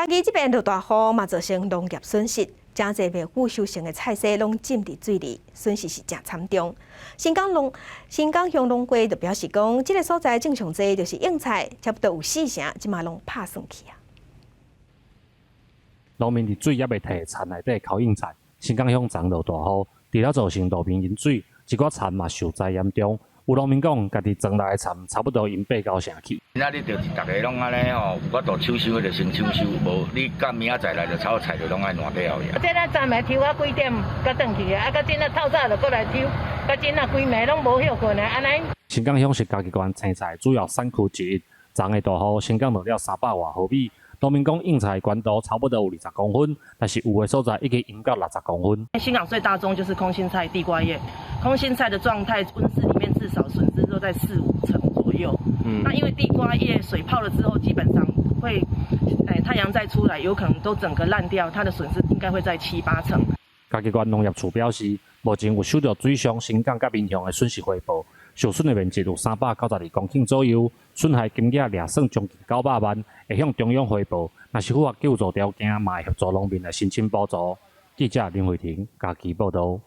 嘉義這邊落大雨嘛，造成農業損失，誠濟未赴收成的菜蔬攏浸佇水裡，損失是誠慘重。新港鄉農會就表示講，這个所在種上濟就是蕹菜，差不多有四成，這馬攏拍算去啊。農民佇水猶未退的田內底摳蕹菜。新港鄉昨落大雨，除了造成路邊淹水，一寡田嘛受災嚴重。有農民講，家己莊內的田差不多淹八九成去。今仔日就是逐家攏按呢吼，有法度搶收就先搶收，無你到明仔載來就草菜就攏愛爛掉去。這咱昨暝抽啊幾點才轉去啊？啊，到今仔透早就閣來抽，到今仔規暝攏無歇睏啊，按呢。新港鄉是嘉義縣生菜主要產區之一，昨的大雨，新港落了300外毫米。農民講，蕹菜懸度差不多有20公分，但是有的所在已經淹到60公分。新港最大宗就是空心菜、地瓜葉。空心菜的狀態，溫室裡面至少損失都在四五成左右。那因為地瓜葉水泡了之後，基本上會，太陽再出來，有可能都整個爛掉，它的損失應該會在七八成。嘉義縣農業處表示，目前有收到水上新港佮民雄的損失回報，受損的面積有392公頃左右，損害金額掠算將近900萬，會向中央匯報。若是符合救助條件，嘛會協助農民來申請補助。記者林慧婷嘉義報導。